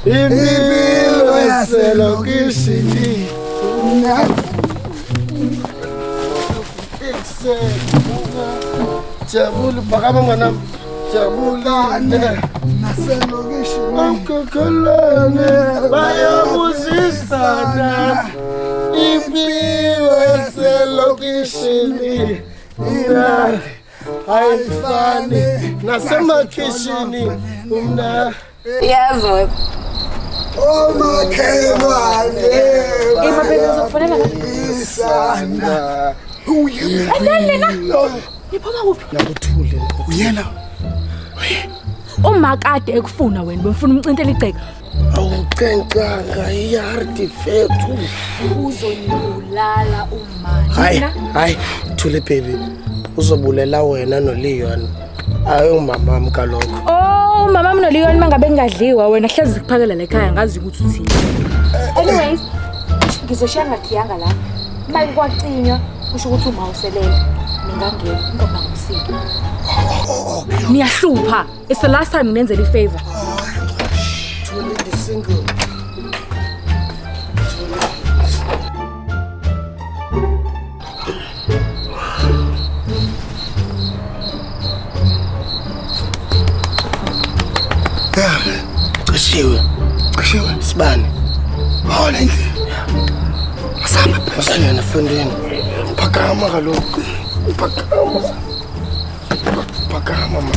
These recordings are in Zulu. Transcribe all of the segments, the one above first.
Impilo yaselokishini. Jabula, phakama mngwanami. Jabulane naselokishini. Omkhokholwane bayabuzisana. Impilo yaselokishini imnandi ayifani nasemakhishini umna. Yazi wena. Omakhelwane Emaphepha uzokufonela la. bayabuzisana. Niphuma kuphi? Nakuthule. Uyena Uma kade ekufuna wena bemfuna umcintela igceke. Awucencanga iyardi fethu. Uzoyibulala uma. Hayi, hayi, Thule baby. Uzobulela wena noLeon. Ayi umamam kalokho. Oh, mama mnoLeon mangabe ngingadliwa wena hlezi kuphakela la ekhaya ngazi ukuthi uthini. Anyways, ngizoshiya ngakhiyanga la. Uma kwacinywa kusho ukuthi uma uselele ningangena ngoba ngumsindo. Niyahlupha. It's the last time nginenzela ifavor. Thule the single. Cishiwe. Cishiwe. Sibani. Oh, le ndlu. Asambe Masingena fondini. Phakama kaloku. Phakama. Phakama ma.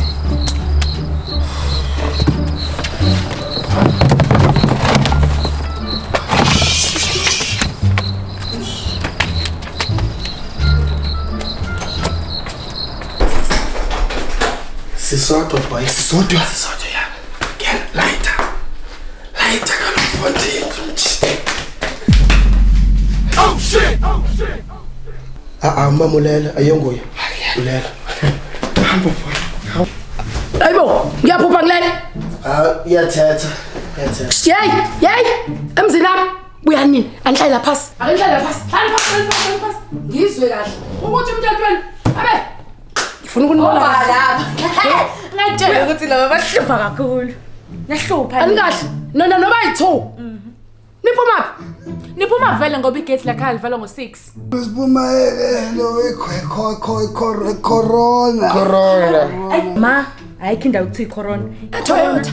Sisodwa boy, sisodwa. Sisodwa ya. Ngena lighter. Lighter kaloku fondini. Ah, mama ulela, ayonguye. Ulela. Hamba boy. Hayibo, ngiyaphupha ngilele. Ah, iyathetha. Iyathetha. Yeyi, yeyi, emzini wami. Buya nini? Anihlale la phasi. Anihlale la phasi. Hlale phasi, hlale phasi, hlale phasi. Ngizwe kahle. Ukuthi umntatweni. Abe. Ngifuna ukunibona. Lapha. Ngakutshela ukuthi laba bahlupha kakhulu. Nahlupha. Anikahle. Nona noma yi-2. Niphuma phi? Niphuma vele ngoba igate lakhaya livalwa ngo-6. Siphuma lo corona. Corona. Ma, ayikho indawo ekuthiwa i-corona. Toyota.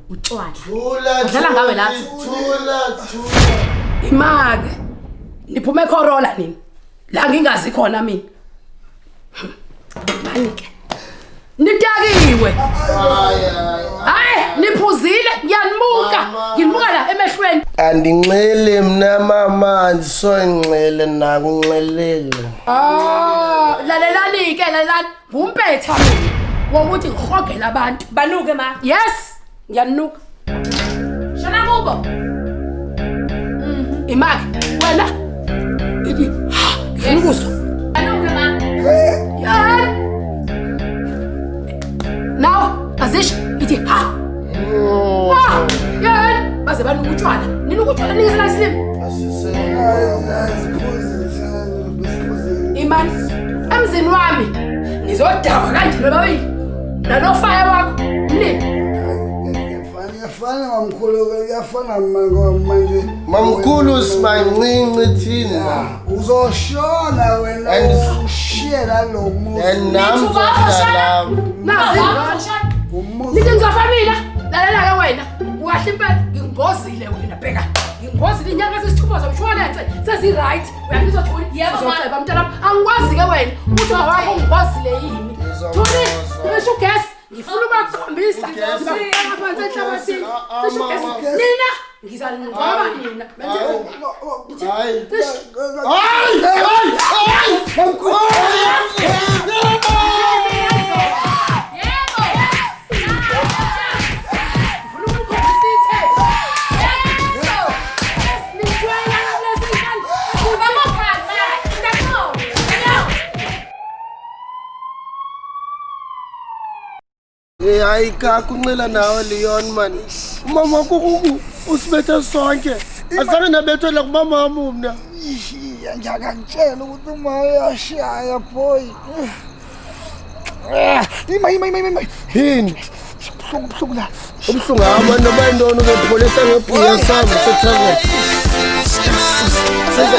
Utshwala. Thula. Udlala ngawe lapha. Thula, thula. Imake. Niphume eCorolla nini? La ngingazi khona mina. Mani ke. Nitakiwe. Hayi, hayi. Hayi, niphuzile, ngiyanibuka. Nginibuka la emehlweni. Andinxele mna mama, andisonxele nakunxelele. Ah, lalelani ke lalelani. Ngumpetha mina wokuthi ngihogele abantu. Banuke ma. Yes, ngiyaninuka. Shona kubo. Imake wena. Ithi ha, ngifuna ukuzwa. Banuke ma. Yeah. Now, azisho ithi ha. Ha! Yeah. Baze banuka utshwala. Ninuka utshwala ningesela isilimi. Imani, emzini wami nizodakwa kanje nobabili. Nalofaya wakho mlimi. Ngiyafana mamkhulu, ngiyafana manje. Mamkhulu sibancinci thina. Uzoshona wena And- ushiye lalo muzi. And nam ngizohlala. Nazi. Umuzi. Nithi ngizofa mina. Lalela ke wena. Ukahle impela ngingozile wena bheka. Ngingozile inyanga zesithupha zomshwalense sezi-right. Uyangizwa Thuli? Yebo, ma. Ngizoceba mntanami. Angikwazi ke wena ukuthi wakho ungozile yini. Thuli, cishe ugesi. Ngifuna ukubakhombisa. Ngibafaka phansi enhlabathini. Cishe ugesi. Nina ngizaningcwaba nina. Hayi. Cishe Hayi, hayi, hayi. ngifuna ukukhombisa ithemba. Yes, ningitshwela kulesi nkani. Eh hayi kakho unxila nawe Leon man. Umama wakho usibetha sonke. Azange nabethwa la kumama wami mna. Ngiyakutshela ukuthi uma uyashaya boy. Ima ima ima ima. Yini? Buhlungu buhlungu la. Ubuhlungu abantu abayintoni uzopholisa ngebhuya sami sethaveni. Senza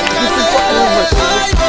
forever.